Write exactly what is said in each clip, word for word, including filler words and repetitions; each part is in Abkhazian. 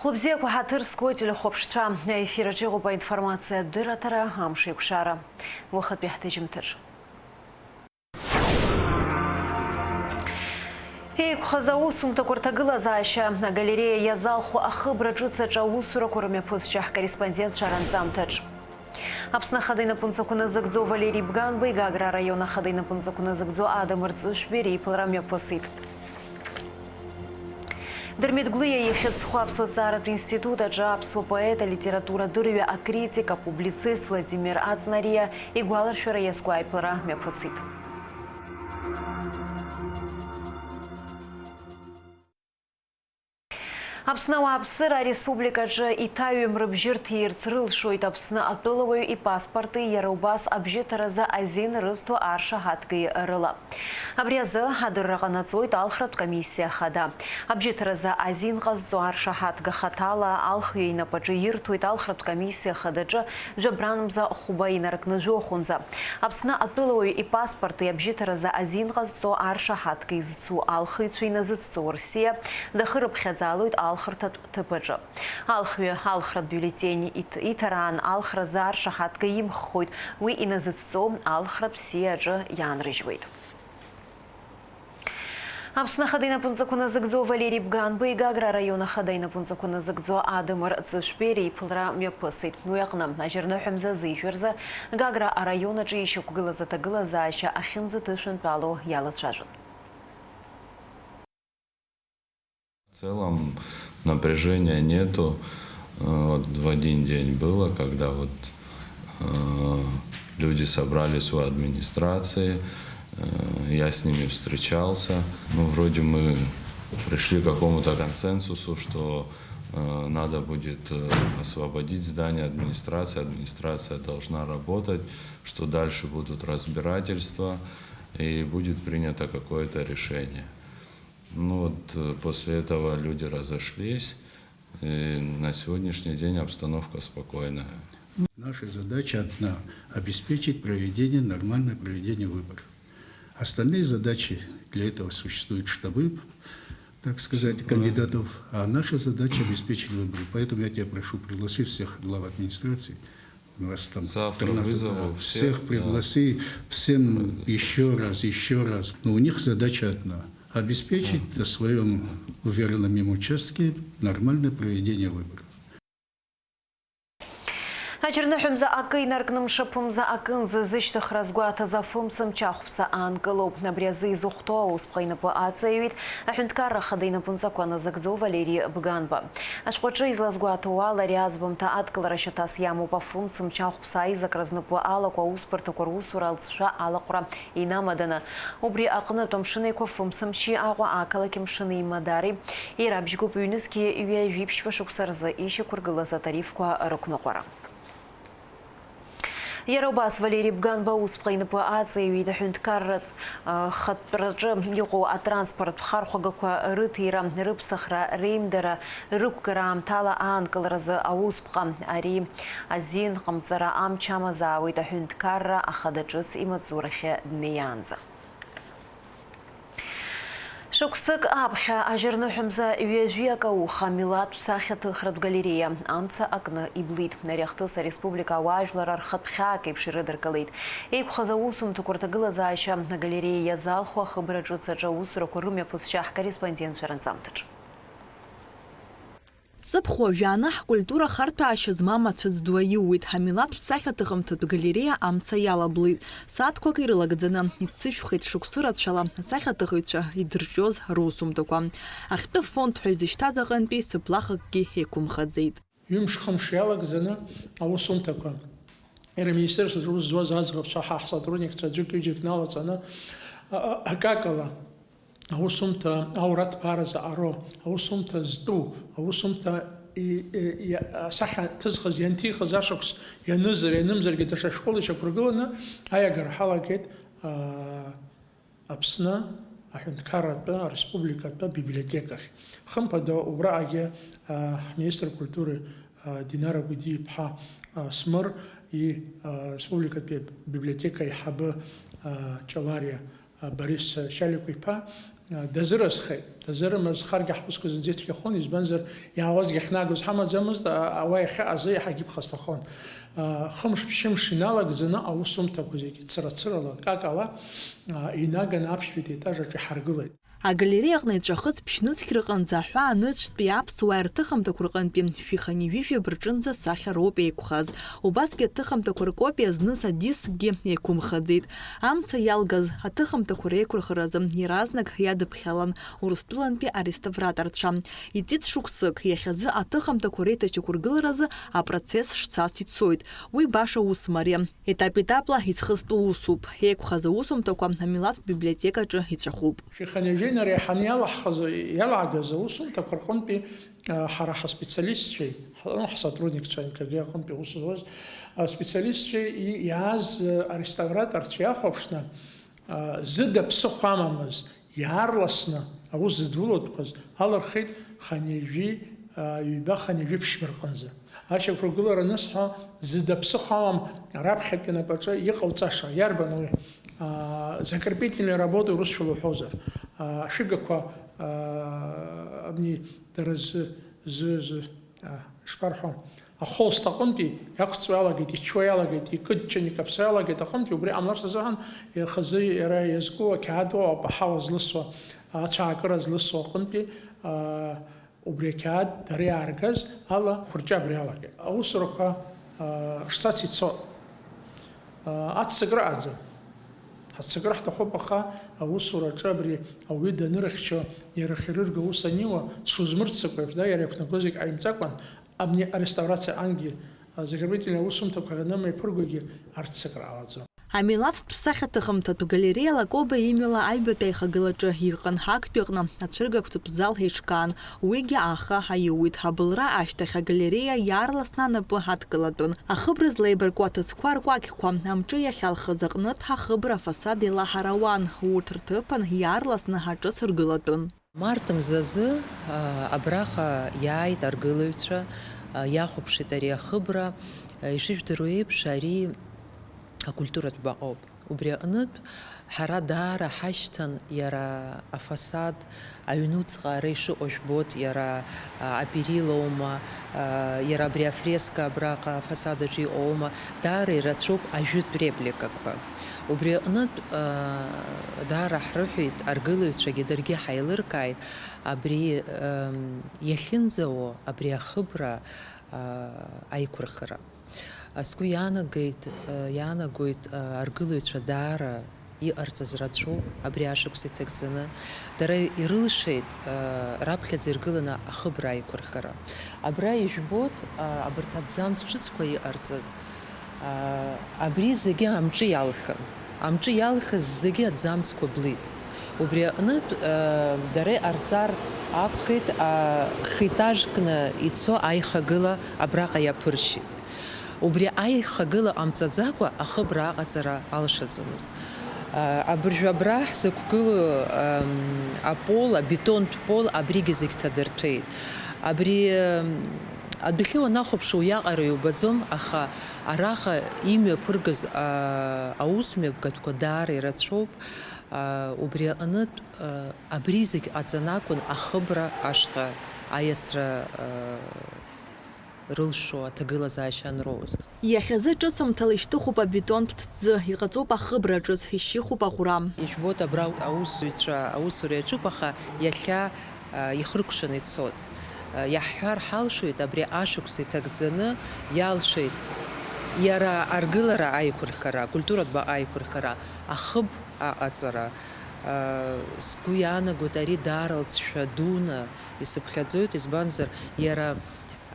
Лыбзиақәа ҳаҭыр зқәу ателехәаԥшцәа, аефир аҿы иҟоуп аинформациатә дырраҭара Амш еиқәшара. Уахатәи ҳҭыжьымҭаҿ. Еиқәхаз аусумҭақәа рҭагылазаашьа агалереиа иазалху ахыбра ҿыц аҿы аусурақәа рымҩаԥысшьа ҳкорреспондентцәа аранҵамҭаҿ. Аԥсны ахада инапынҵақәа назыгӡо Валери Бганбеи Гагра араион ахада инапынҵақәа назыгӡо Адамыр Ҵышәбеи реиԥылара мҩаԥысит. Дырмит Гәлиа ихьыӡ зху аԥсуа ҭҵааратә институт аҿы аԥсуа поет, алитературадырҩы, акритик, апублицист Владимир Аҵнариа игәаларшәара иазку аиԥылара мҩаԥысит. Аԥсны ауааԥсыра ареспубликаҿы иҭаҩым рыбжьы рҭиирц рылшоит Аԥсны атәылауаҩ ипаспорти иара убас абжьыҭаразы азин рызҭо аршаҳаҭгеи рыла. Абри азы адырра ҟанаҵоит алхратә комиссиа хада. Абжьыҭаразы азин ҟазҵо аршаҳаҭга хаҭала алхҩы инапаҿы ирҭоит алхратә комиссиа хадаҿы жәабранмза хәба инаркны жәохәынӡа. Аԥсны атәылауаҩ ипаспорти абжьыҭаразы азин ҟазҵо аршаҳаҭга изцу алхыҩцәа иназыцҵо Урсиа дахырыԥхьаӡалоит алхырҭатә ҭыԥ аҿы. Алхҩы алхратә бюллетень иҭ-, иҭараан алхразы аршаҳаҭга имххоит, уи иназыцҵо алхратә сиа аҿы иаанрыжьуеит. Аԥсны ахада инапынҵақәа назыгӡо Валери Бганбеи Гагра араион ахада инапынҵақәа назыгӡо Адамыр Ҵышәбеи реиԥылара мҩаԥысит. Уи аҟны ажьырныҳәа мза зижәырзы Гагра араион аҿы ишьақәгылаз аҭагылазаашьа ахьынӡаҭышәынтәалоу иалацәажәон. В целом напряжения нету. Э, вот в один день было, когда вот, э, люди собрались у администрации, э, я с ними встречался. Ну, вроде мы пришли к какому-то консенсусу, что, э, надо будет, э, освободить здание администрации, администрация должна работать, что дальше будут разбирательства и будет принято какое-то решение. Ну вот, э, после этого люди разошлись, и на сегодняшний день обстановка спокойная. Наша задача одна — обеспечить проведение, нормальное проведение выборов. Остальные задачи для этого существуют штабы, так сказать, кандидатов, а наша задача — обеспечить выборы. Поэтому я тебя прошу, пригласи всех глав администраций. У нас там Завтра тринадцать, вызову да, всех, всех пригласи, всем еще раз, еще раз. Но у них задача одна — обеспечить на своем уверенном им участке нормальное проведение выборов. Аџьарныҳәа мза акы инаркны мшаԥымза акынӡа зышьҭыхра азгәаҭаз афымца мчахәԥса аанкылоуп. Абри азы изыхәҭоу аусԥҟа инапы аҵаҩит аҳәынҭқарра ахада инапынҵақәа назыгӡо Валери Бганба. Ашәҟәаҿы излазгәаҭоу ала, ари аӡбамҭа адкылара шьаҭас иамоуп афымца мчахәԥса аизакра знапы алаку аусбарҭақәа русура алҵшәа алаҟәра инамаданы. Убри аҟнытә Амшын Еиқәа фымца мчи Аҟәа ақалақь Амшын Еимадареи ирабжьгоуп ҩнызқьи ҩажәи ԥшьба шықәса рзы ишьақәыргылаз атарифқәа рықәныҟәара. Иара убас Валери Бганба усԥҟа инапы аҵаҩит аҳәынҭқарратә, а, хатәраҿы иҟоу атранспорттә хархәагақәа рыҭира, рыԥсахра, реимдара, рықәгара аамҭала аанкыларазы аусԥҟа. Ари азин ҟамҵара амч амазаауеит аҳәынҭқарра ахада ҿыц имаҵзурахьы днеиаанӡа. Шықәсык аԥхьа ажьырныҳәа мза ҩажәи акы ауха амилаҭтә сахьаҭыхратә галереиа амца акны иблит. Ари ахҭыс ареспублика ауаажәлар рхатә хьаак еиԥш ирыдыркылеит. Еиқәхаз аусумҭақәа рҭагылазаашьа агалереиа иазалху ахыбра ҿыц аҿы аусурақәа рымҩаԥысшьа ҳкорреспондентцәа ранҵамҭаҿ. Ҵыԥх уажәааны ҳкультура ахарҭәаашьа змам ацәыӡ ду аиууеит, ҳамилаҭтә сахьаҭыхымҭатә галереиа амца иалаблит. Сааҭқәак ирылагӡаны, иццышәхеит шықәсы рацәала асахьаҭыхыҩцәа идырҿиоз русумҭақәа. Ахьтәы фонд ҳәа изышьҭаз аҟынтәи сыблахакгьы еиқәымхаӡеит. Ҩымш-хымш иалагӡаны аусумҭақәа, иара аминистерство зус зуаз аӡӷабцәа, ҳа ҳсотрудникцәа аӡәык-ҩыџьак налаҵаны, а, а, акакала, аусумҭа аура аҭбаара заҟароу, аусумҭа зтәу, аусумҭа и-, и-, и-, асахьа ҭызхыз, ианҭихыз ашықәс ианызар, ианымзаргьы даҽа шәҟәыла ишьақәыргыланы аиагара ҳалагеит, аа, Аԥсны аҳәынҭқарратәы, ареспубликатәы абиблиотекахь. Хымԥада, убраҟагьы, аа, ҳминистр культуры, аа, Динара Гәдиԥҳа, аа, Смыр, и, аа, ареспубликатәи абиблиотека аиҳабы, аа, Ҷалариа, аа, Борис Шьаликәа-иԥа, Дазыразхеит. Дазырамазхаргьы ҳусқәа зынӡа ицәгьахон, избанзар, иаауазгьы ахьнагоз ҳамаӡамызт, а, уа иахьа азы иаҳагьы ԥхасҭахон. А, хымш-ԥшьымш иналагӡаны аусумҭақәа зегьы цыра-цырала, какала, а, инаганы аԥшьбатәи етаж аҿы иҳаргылеит. Агалереиаҟны иҵәахыз ԥшьнызқь рҟынӡа аҳәаа ныҵәтәи аԥсуаа рҭыхымҭақәа рҟынтәи шәи хынҩажәи жәаба рҿынӡа сахьа роуп еиқәхаз. Убасгьы аҭыхымҭақәа ркопиа зныз адискгьы еиқәымхаӡеит. Амца иалгаз аҭыхымҭақәа реиқәырхаразы иаразнак иадыԥхьалан Урыстәылантәи ареставраторцәа. Иҵит шықәсык, иахьазы аҭыхымҭақәа реиҭашьақәыргыларазы апроцесс шцац ицоит. Уи баша ус мариам. Етап-етапла изхысту усуп. Еиқәхаз аусумҭақәа амилаҭтә библиотекаҿы иҵәахуп. Шәи хынҩажәи жәеинара иаҳаны иалаҳхыз, иалагаз аусумҭақәа рҟынтәи, а, ҳара ҳаспециалистцәеи, ҳ-, ҳсотрудникцәа Н К Г аҟынтәи аус зуаз аспециалистцәеи и-, иааз, а, ареставраторцәа иахәаԥшны, а, зыда ԥсыхәа амамыз, иаарласны аус зыдулатәқәаз алырхит хынҩажәи, а, ҩба, хынҩажәи ԥшьба рҟынӡа. Ашьақәыргылара анысҳәа, зыда ԥсыхәа амам, раԥхьатәи напаҿы иҟауҵаша, иарбан уи? А, закрепительные работы урысшәала уҳәозар, а, ашәыгақәа, а, абни дара зы, зы, зы, а, ишԥарҳәо, ахолст аҟынтәи иақәҵуа иалагеит, ичуа иалагеит, икыдҷан икаԥсо иалагеит аҟынтәи, убри ҟамларц азыҳәан, ихазы иара иазку ақьаад ыҟоуп, аҳауа злысуа, ацәаакыра злысуа аҟынтәи, а, Убри ақьаад дара иааргаз ала хәырҷа абри алагеит. Аусурақәа, аа, шцац ицо, аа, аццакра аӡам. Ҳаццакра ҳҭахуп, аха аусураҿы абри ауаҩы данырыхьчо, иара ахьырырго аус аниуа, дшузмырццакуа еиԥш, да, иара иақәнагоу зегь ҟаимҵакәан, абни ареставрациа ангьы, а, закрепительный аусумҭақәа ранымеиԥыргогьы арццакра ҟалаӡом. Амилаҭтә сахьаҭыхымҭатә галереиала Коба имҩала аҩбатәи аихагылаҿы иҟан, актәи аҟны ацәыргақәҵатә зал еиҿкаан, уигьы ааха аиуит. Абылра ашьҭахь агалереиа иаарласны анапы адкылатәын. Ахыбра злеибарку аҭыӡқәа ркәакьқәа, амҿы иахьалхыз аҟнытә ахыбра афасад еилаҳар ауан, урҭ рҭыԥан иаарласны аҿыц ргылатәын. Март мзазы, а, абраҟа иааит аргылаҩцәа, а, иахәаԥшит ари ахыбра. А, ишыжәдыруа еиԥш, ари акультуратә баҟоуп. Убри аҟнытә, ҳара даара ҳашьҭан иара афасад, аҩнуҵҟа ара ишыҟоу жәбоит, иара, а, аперилоума, а, иара абри афреска абраҟа афасад аҿы иҟоума, даара ирацәоуп ажәытә репликақәа. Убри аҟнытә, а, даара ҳрыҳәеит, аргылаҩцәагьы даргьы ҳаилыркааит, абри, ам, иахьынӡауо, абри ахыбра, а, аиқәырхара. А, сгәы иаанагеит, а, иаанагоит, а, аргылаҩцәа даара иҟарҵаз рацәоуп абри ашықәс иҭагӡаны. Дара ирылшеит, а, раԥхьаӡа иргыланы ахыбра аиқәырхара. Абра ижәбоит, а, абарҭ аҭӡамц ҿыцқәа иҟарҵаз. А, абри зегьы амҿы иалхын. Амҿы иалхыз зегьы аҭӡамцқәа блит. Убри аҟнытә, а, дара иҟарҵар акәхеит, а, хетажкны ицо аихагыла абраҟа иаԥыршьит. Убри аихагыла ҟамҵаӡакәа ахыбра аҟаҵара алшаӡомызт. А, абыржәы абра ҳзықәгылоу, ам, апол, абетонтә пол, абригьы зегь ҭадырҭәеит. Абри, ам, адәахьы уанахәаԥшуа уиаҟара иубаӡом, аха араҟа имҩаԥыргаз, а, аус мҩаԥгатәқәа даара ирацәоуп. А, убри аҟнытә, а, абри зегь ҟаҵаны акәын ахыбра ашҟа аиасра, а, рылшо аҭагылазаашьа анроуз. Иахьазы ҿыцымҭала ишьҭыхуп абетонтә ҭӡы, иҟаҵоуп ахыбра ҿыц, ишьыхуп аӷәра. Ижәбоит, абра аусзуҩцәа аусура иаҿуп, аха иахьа, а, ихыркәшаны ицоит. А, иаҳҳәар ҳалшоит, абри ашықәс иҭагӡаны иалшеит иара аргылара аиқәырхара, акультуратә баҟа аиқәырхара, ахыб аҟаҵара. А, сгәы иаанагоит, ари даара лҵшәа дуны исыԥхьаӡоит, избанзар, иара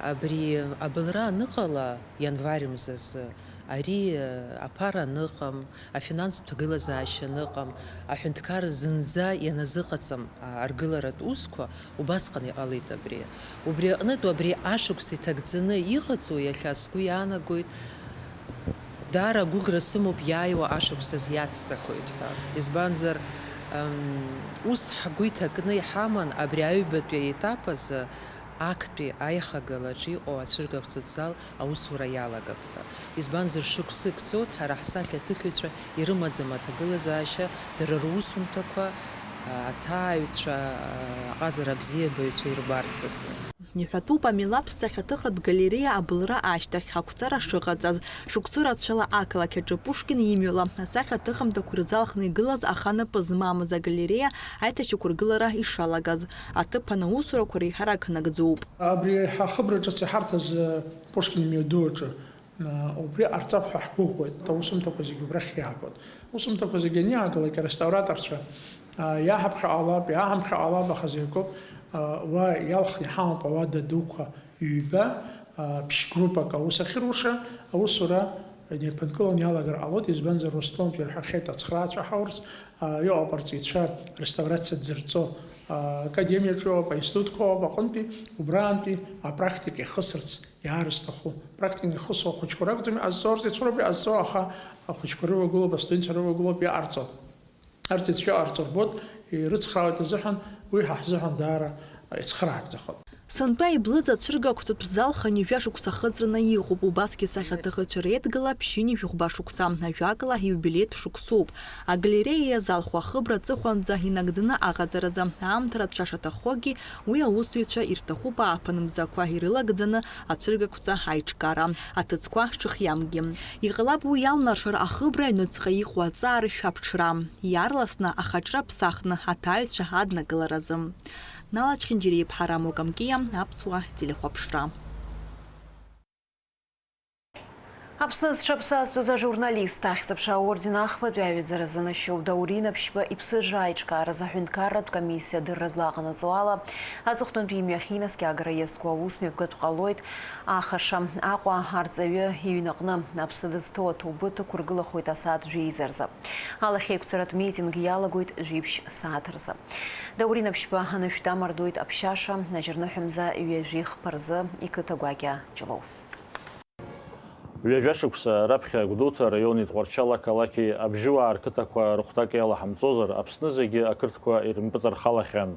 Абри абылра аныҟала, ианвар мзазы, ари, э, аԥара аныҟам, афинанстә ҭагылазаашьа аныҟам, аҳәынҭқарра зынӡа ианазыҟаҵам, а, аргыларатә усқәа убасҟан иҟалеит абри. Убри аҟнытә абри ашықәс иҭагӡаны иҟаҵоу иахьа сгәы иаанагоит, даара агәыӷра сымоуп иааиуа ашықәсаз иацҵахоит ҳәа. Избанзар, м, ус ҳгәы иҭакны иҳаман абри аҩбатәи аетап азы, актәи аихагалаҿы иҟоу ацәыргақәҵатә зал аусура иалагап ҳәа. Избанзар, шықәсык цоит, ҳара ҳсахьаҭыхҩцәа ирымаӡам аҭагылазаашьа, дара русумҭақәа, Аҭааҩцәа, аҟазара абзиабаҩцәа ирбарц азы. Иҳәатәуп амилаҭтә сахьаҭыхратә галереиа абылра ашьҭахь ақәҵара шыҟаҵаз. Шықәсы рацәала ақалақь аҿы Пушкин имҩала асахьаҭыхымҭақәа ирзалхны игылаз аха напы змамыз агалереиа аиҭашьақәыргылара ишалагаз. Аҭыԥан аусурақәа реиҳарак нагӡоуп. Абри ҳахыбра ҿыц иҳарҭаз, э, Пушкин имҩаду аҿы, э, убри ҟарҵап ҳәа ҳгәыӷуеит. Аусумҭақәа зегьы убрахь иаагоит. Аусумҭақәа зегьы аниаагалак, ареставраторцәа, э, иаҳаԥхьаҟа ҟалап, иаҳамхьаҟа ҟалап, аха зегь акоуп, э, уа иалхны иҳамоуп ауада дуқәа ҩба, э, ԥшь-группак аус ахьыруша, аусура инеиԥынкыланы иалагар ҟалоит, избанзар, Урыстәылантә ирҳәахьеит ацхраацәа ҳаурц, а, иҟоуп арҵаҩцәа реставрациа дзырҵо, а, академиаҿы ыҟоуп, аинститутқәа ыҟоуп, аҟынтәи, убраантәи апрактика ихысырц иаарызҭаху. Практика ихысуа ахәыҷқәа ракәӡам иҟазҵо, арҵаҩцәа роуп иҟазҵо, аха ахәыҷқәа рывагылоуп, астудентцәа рывагылоуп иҟарҵо. Арҵаҩцәа иҟарҵо рбоит, ирыцхраауеит азыҳәан, уи ҳа ҳзыҳәан даара ицхраарҭахоит. Сынтәа иблыҵа ацәыргақәҵатә зал хынҩажәа шықәса ахыҵраны иҟоуп, убасгьы асахьаҭыхыҩцәа реидгыла ԥшьынҩажәи хәба шықәса, ажәакала, иубилеитә шықәсоуп. Агалереиа иазалху ахыбра аҵыхәанӡа инагӡаны аҟаҵаразы аамҭа рацәа шаҭаххогьы, уи аусзуҩцәа ирҭахуп ааԥын мзақәа ирылагӡаны ацәыргақәҵа аиҿкаара, аҭыӡқәа шыхиамгьы. Иҟалап уи иалнаршар ахыбра аҩныҵҟа иҟоу аҵаарышә аԥҽра. Иаарласны ахаҿра ԥсахны аҭааҩцәа аднакыларазы. Нала Чхинџьариа-иԥҳа Рамо Камкиа, Аԥсуа телехәаԥшра. Аԥсны зҽаԥсазтәыз ажурналист Ахьӡ-аԥша аорден ахԥатәи аҩаӡара занашьоу Даур Инаԥшьба иԥсыжра аиҿкааразы аҳәынҭқарратә комиссиа адырра злаҟанаҵо ала, аҵыхәтәантәи имҩахь инаскьа Агра иазку аус мҩаԥгатә ҟалоит. Ахаша Аҟәа арҵаҩы иҩнаҟны аԥсы дызҭоу аҭоубыҭ ықәыргылахоит асааҭ жәеиза рзы. Алахьеиқәҵаратә митинг иалагоит жәиԥшь сааҭ рзы. Даур Инаԥшьба анышә дамардоит аԥшьаша, ажьырныҳәа мза ҩажәи хԥа рзы иқыҭа гәакьа Ҷлоу. Ҩажәа шықәса раԥхьа Гәдоуҭа араиони Тҟәарчал ақалақьи абжьыуаа рқыҭақәа рыхәҭак иалаҳамҵозар, Аԥсны зегьы ақырҭқәа ирымпыҵархалахьан.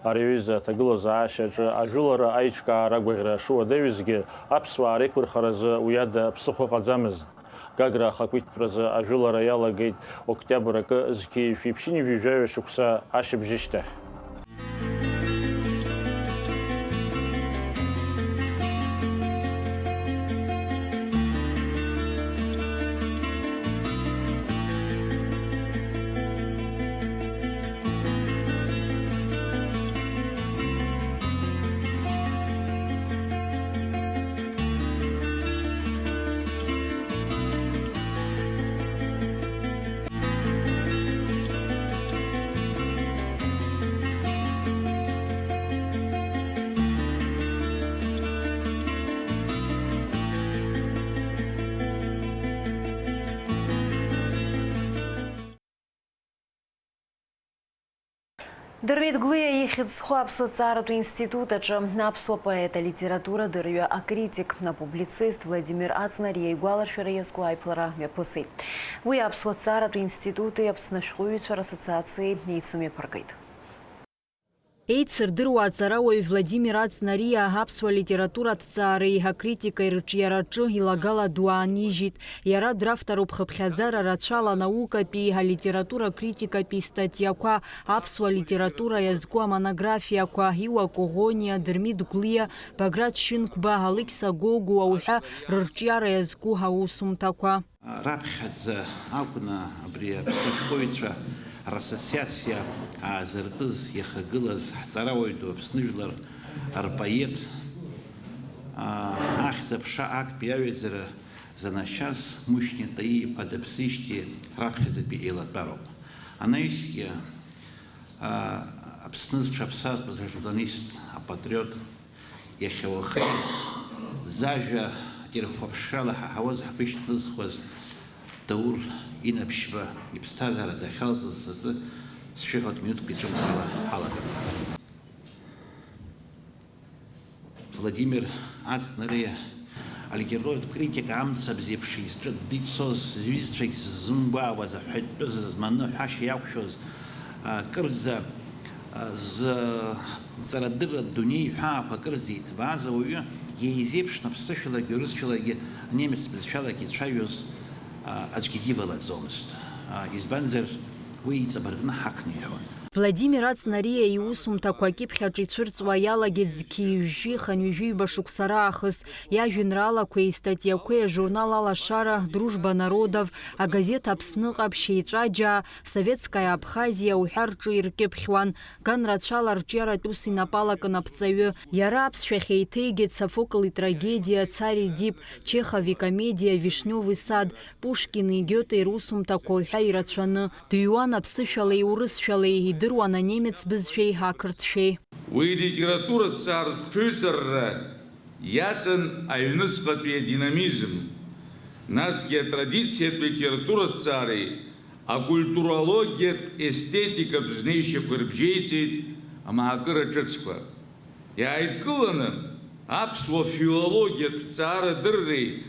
Ари аҩыза аҭагылазаашьаҿы ажәылара аиҿкаара агәаӷьра шуадаҩызгьы, аԥсуаа реиқәырхаразы уи ада ԥсыхәа ыҟаӡамызт. Гагра ахақәиҭтәразы ажәылара иалагеит октиабр акы зқьи жәшәи ԥшьынҩажәи жәаҩа шықәса ашьыбжьышьҭахь. Дырмит Гәлиа ихьӡ зху Аԥсуа ҭҵааратә институт аҿы аԥсуа поет, алитературадырҩы, акритик, апублицист Владимир Аҵнариа игәаларшәара иазку аиԥылара мҩаԥысит. Уи Аԥсуа ҭҵааратә институти Аԥсны ашәҟәыҩҩцәа рассоциациеи еицымҩаԥыргеит. Еицырдыруа аҵарауаҩ Владимир Аҵнариа аԥсуа литература аҭҵаареи акритикеи рыҿиараҿы илагала ду аанижьит. Иара дравторуп хыԥхьаӡара рацәала анаукатәии алитература критикатәии статиақәа, аԥсуа литература иазку амонографиақәа, Иуа Коӷониа, Дырмит Гәлиа, Баграт Шьынқәба, Алықьса Гогәуа уҳәа рырҿиара иазку аусумҭақәа. Раԥхьаӡа акәны абри Аԥсны ашәҟәыҩҩцәа рассоциациа аазыртыз иахагылаз ҳҵарауаҩ ду, Аԥсны жәлар рпоет, а, Ахьӡ-аԥша актәи аҩаӡара занашьаз Мушьни Таииԥа дыԥсижьҭеи раԥхьаӡатәи еилатәароуп. Анаҩсгьы, а, Аԥсны зҽаԥсазтәыз ажурналист, апатриот, иахьа уахыки зажәа ателехәаԥшрала ҳаҳауаз ҳгәы ишьҭнызхуаз Даур Инаԥшьба иԥсҭазаара дахьалҵыз азы сшәыҳәоит минуҭк иҿымҭрала ҳалагап. Владимир Аҵнариа алитературатә критика амцабз еиԥш изҿы дицоз, зҩызцәагь ззымгәаауаз, аҳәатәтәы зызманы ҳәашьа иақәшәоз, а, кырӡа, а, зҵарадырратә дунеи ҳәаақәа кырӡа иҭбааз ауаҩы, иеизеиԥшны аԥсышәалагьы урысшәалагьы анемец бызшәалагьы ицәажәоз, а, аӡәгьы дивалаӡомызт. А, избанзар, уи иҵабыргны ҳақәныҳәон. Владимир Ацнариа иусумҭақәа акьыԥхь аҿы ицәырҵуа иалагеит зқьи жәшәи хынҩажәи ҩба шықәса раахыс. Иажәеинраалақәеи истатиақәеи ажурнал Алашара, Дружба народов, агазеҭ Аԥсны ҟаԥшь, Еҵәаџьаа, Советская Абхазия уҳәа рҿы иркьыԥхьуан. Ган рацәала арҿиаратә ус инапы алакын аԥҵаҩы. Иара аԥсшәахь еиҭеигеит Софокл итрагедиа, Царь Эдип, Чехов икомедиа, Вишнев исад, Пушкини Гиотеи русумҭақәа уҳәа ирацәаны. Дыҩуан аԥсышәалеи урысшәалеи, идыруан анемец бызшәеи ақырҭшәеи. Уи алитературатә ҭҵааратә ҽыҩҵарра иаҵан аҩныҵҟатәи адинамизм, насгьы атрадициатә литературатә ҭҵаареи акультурологиатә естетикатә знеишьақәа ирыбжьеиҵеит амаакыра ҿыцқәа. Иааидкыланы аԥсуа филологиатә ҭҵаарадырреи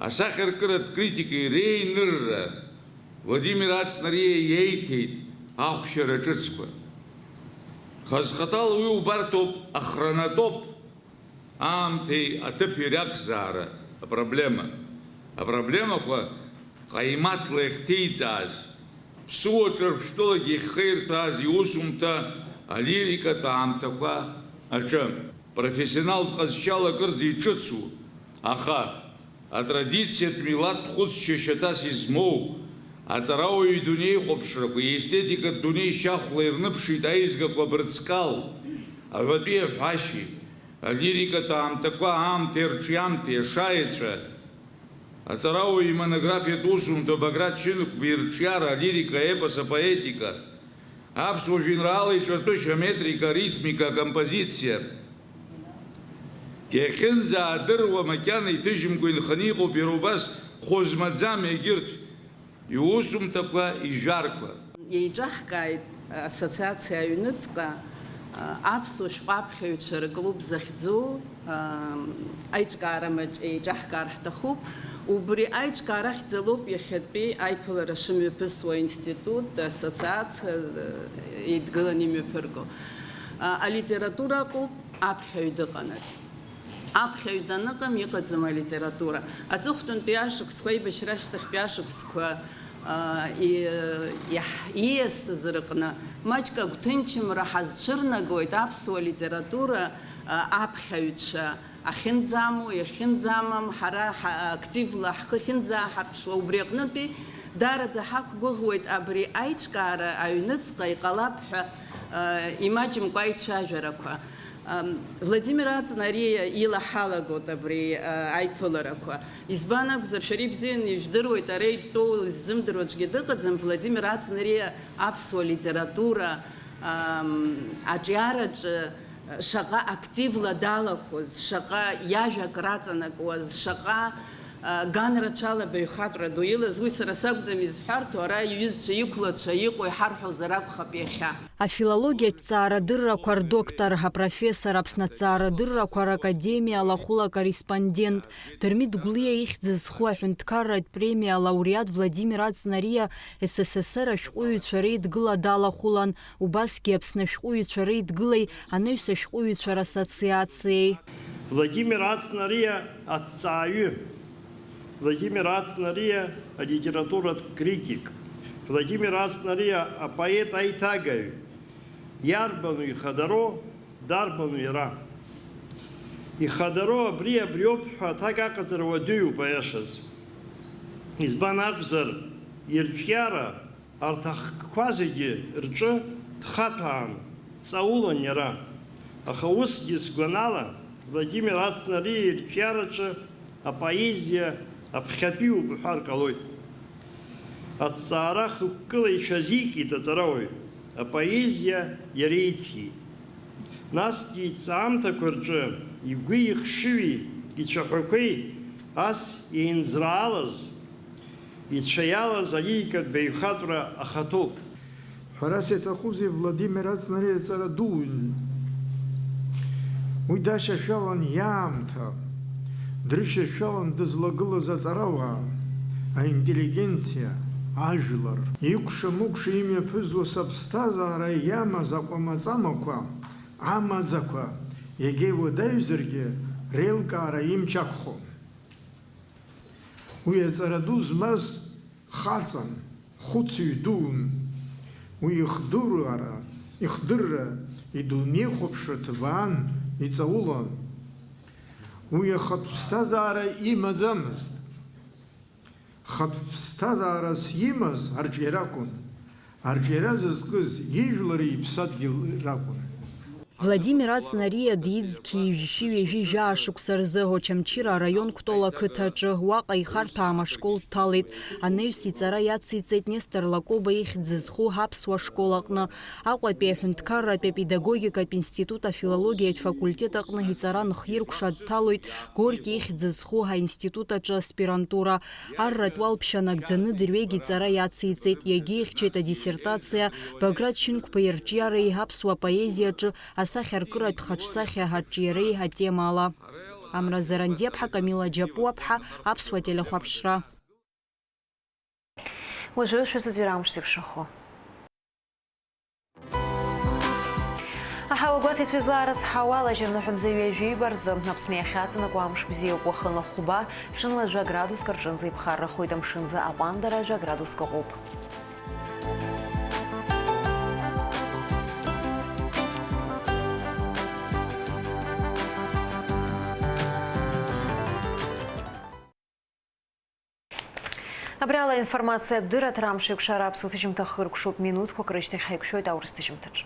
асахьаркыратә критикеи реинырра Владимир Ацнариа иеиҭеит ахәшьара ҿыцқәа. Хазхаҭала уи убарҭоуп ахронотоп, аамҭеи аҭыԥи ракзаара апроблема. Апроблемақәа ҟаимаҭла иахьҭеиҵааз, ԥсуа ҿырԥштәылагьы иахьхеирҭәааз иусумҭа алирикатә аамҭақәа аҿы. Профессионалтә ҟазшьала акырӡа иҿыцу, аха атрадициатә милаҭтә хәыцшьа шьаҭас измоу, аҵарауаҩы идунеихәаԥшрақәа, иестетикатә дунеи шьахәла ирныԥшит аизгақәа абырҵкал, аҳәатәи аҳәашьеи, алирикатә аамҭақәа аамҭеи арҿиамҭеи, ашаеҵәа, аҵарауаҩ имонографиатә усумҭа Баграт Шьынқәба ирҿиара, алирика, аепос, апоетика, аԥсуа жәеинраала иҿартәышьа, аметрика, аритмика, акомпозициа. Иахьынӡаадыруа макьана иҭыжьымкәа инханы иҟоуп иара убас хәы змаӡам егьырҭ иусумҭақәа, ижәарқәа. Еиҿаҳкааит ассоциациа аҩныҵҟа аԥсуа шәҟәы аԥхьаҩцәа рыклуб захьӡу аиҿкаара маҷ еиҿаҳкаар ҳҭахуп. Убри аиҿкаара ахьӡалоуп иахьатәи аиԥылара шымҩаԥысуа аинститут, ассоциациа еидгыланы имҩаԥырго. Алитература ыҟоуп аԥхьаҩ дыҟанаҵ. Аԥхьаҩ даныҟам, иҟаӡам алитература. Аҵыхәтәантәи ашықәсқәа, аибашьра ашьҭахьтәи ашықәсқәа, а, и-, иаҳ-, ииасыз рыҟны маҷк агәҭынчымра ҳазцәырнагоит аԥсуа литература, а, аԥхьаҩцәа ахьынӡамоу, иахьынӡамам, ҳара ҳа-, активла ҳхы ахьынӡааҳарԥшуа, убри аҟнытәи даараӡа ҳақәгәыӷуеит абри аиҿкаара аҩныҵҟа иҟалап ҳәа, а, имаҷымкәа аицәажәарақәа. Ам, Владимир Ацнариа илаҳалагоит абри, а, аиԥыларақәа. Избан акәзар, шәара ибзианы ижәдыруеит, ара итәоу ззымдыруа аӡәгьы дыҟаӡам, Владимир Ацнариа аԥсуа литература, ам, аҿиараҿы шаҟа активла далахәыз, шаҟа иажәак раҵанакуаз, шаҟа Ган рацәала баҩхатәра ду илаз, уи сара сакәӡам изҳәарҭоу, ара иҩызцәа, иқәлацәа иҟоу иҳарҳәозар акәхап иахьа. Афилологиатә ҭҵаарадыррақәа рдоктор, апрофессор, Аԥсны аҭҵаарадыррақәа ракадемиа алахәыла акорреспондент, Дырмит Гәлиа ихьӡ зху аҳәынҭқарратә премиа алауреат Владимир Ацнариа С С С Р ашәҟәыҩҩцәа реидгыла далахәылан, убасгьы Аԥсны ашәҟәыҩҩцәа реидгылеи анаҩс ашәҟәыҩҩцәа рассоциациеи. Владимир Ацнариа аҭҵааҩы. Владимир Ацнариа алитературатә критик. Владимир Ацнариа апоет аиҭагаҩ. Иарбану ихадароу, дарбану иара? Ихадароу абри, абриоуп ҳәа аҭак аҟаҵара уадаҩуп, аиашаз. Избан акәзар, ирҿиара, арҭ ахкқәа зегьы рҿы дхаҭәаан, дҵаулан иара. Аха усгьы, сгәанала, Владимир Ацнариа ирҿиараҿы апоезиа аԥхьатәиуп уҳәар ҟалоит. Аҭҵаара хықәкыла иҽазикит аҵарауаҩ, апоезиа иара ициит. Насгьы иҭҵаамҭақәа рҿы игәи ихшыҩи ицәаҳәақәеи ас еинзраалаз, ицәа иалаз алирикатә баҩхатәра ахаҭоуп. Ҳәарас иаҭахузеи, Владимир Ацнариа ҵара дуун. Уи дашьашәалан иаамҭа, дрышьашәалан дызлагылаз аҵарауаа, аинтеллигенциа, ажәлар. Икәша-мыкәша имҩаԥызуа сыԥсҭазаара иамаз акәамаҵамақәа, амаӡақәа, иагьа иуадаҩзаргьы, реилкаара имч ақәхон. Уи аҵара ду змаз хаҵан, хәыцыҩ дуун. Уи ихдураара Ихдырра, идунеихәаԥшра ҭбаан, иҵаулан. Уи ахатә ԥсҭазаара имаӡамызт. Хатә ԥсҭазаарас имаз арҿиара акәын. Арҿиара зызкыз ижәлари иԥсадгьыли ракәын. Владимир Ацнариа диӡқьи ҩажәи жәаа шықәса рзы Очамчыра араион Кәтол ақыҭаҿы, уаҟа ихарҭәаам ашкол дҭалеит. Анаҩс иҵара иациҵеит Нестор Лакоба ихьӡ зху аԥсуа школ аҟны. Аҟәатәи аҳәынҭқарратәи апедагогикатә институт афилологиатә факультет аҟны иҵара нхиркәшо дҭалоит Горки ихьӡ зху аинститут аҿы аспирантура. Арратә уалԥшьа нагӡаны дырҩегь иҵара иациҵеит, иагьихьчеит адиссертациа Баграт Шьынқәба ирҿиареи аԥсуа поезиаҿы асахьаркыратә хаҿсахьа арҿиареи атемала. Амра Зарандиаԥҳа, Камила Џьапуаԥҳа, Аԥсуа телехәаԥшра. Уажәы шәызыӡырҩра амш зеиԥшрахо. Аҳауагәаҭеицәа излаарыцҳауа, алажьырныҳәа мза ҩажәи ҩба рзы Аԥсны иахьаҵанакуа амш бзиоуп, уахынла хәба, ҽынла жәа градуск рҿынӡа иԥхаррахоит, амшынӡа аҟәандара жәа градуск ыҟоуп. Абри ала аинформациатә дырраҭара амш еиқәшара аԥсуа ҭыжьымҭа хыркәшоуп, минуҭқәак рышьҭахь ҳаиқәшәоит аурыс ҭыжьымҭаҿы.